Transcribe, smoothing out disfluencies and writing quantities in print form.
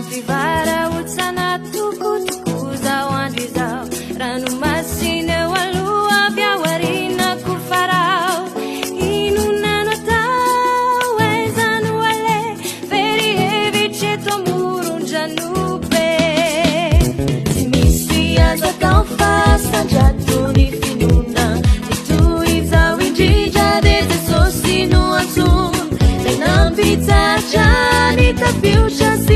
Mampivarahontsana tokoa tokoa izao andro izao. Ranomasina eo aloha avy ao aoriana koa farao. Inona no atao, aiza no aleha? Very hevitra eto amoron-dranobe. Tsy misy azo atao fa sandrato ny finoana. Ny toy izao indrindra dia Jesosy no antsoina. Ilay nampitsahatra ny tafiotra.